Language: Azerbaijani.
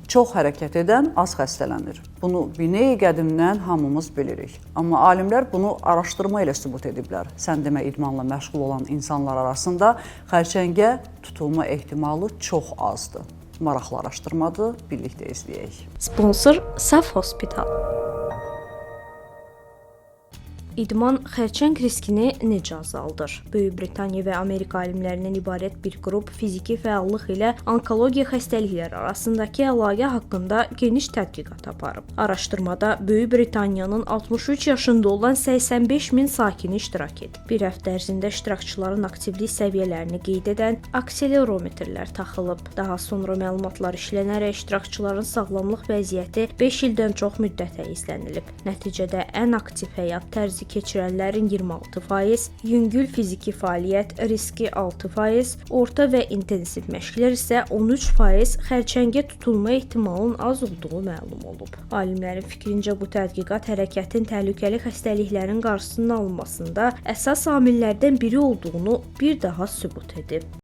Çox hərəkət edən az xəstələnir. Bunu biney qədimdən hamımız bilirik. Amma alimlər bunu araşdırma ilə sübut ediblər. Sən demə idmanla məşğul olan insanlar arasında xərçəngə tutulma ehtimalı çox azdır. Maraqlı araşdırmadır, birlikdə izləyək. Sponsor Saf Hospital. İdman xərçəng riskini necə azaldır? Böyük Britaniya və Amerika alimlərindən ibarət bir qrup fiziki fəallıq ilə onkologiya xəstəlikləri arasındakı əlaqə haqqında geniş tədqiqat aparıb. Araşdırmada Böyük Britaniyanın 63 yaşında olan 85 min sakini iştirak edib. Bir həftə ərzində iştirakçıların aktivlik səviyyələrini qeyd edən akselerometrlər taxılıb. Daha sonra məlumatlar işlənərək iştirakçıların sağlamlıq vəziyyəti 5 ildən çox müddətə izlənilib. Nəticədə ən aktiv həyat tərzi keçirənlərin 26%, yüngül fiziki fəaliyyət riski 6%, orta və intensiv məşqlər isə 13% xərçəngə tutulma ehtimalının az olduğu məlum olub. Alimlərin fikrincə bu tədqiqat hərəkətin təhlükəli xəstəliklərin qarşısının alınmasında əsas amillərdən biri olduğunu bir daha sübut edib.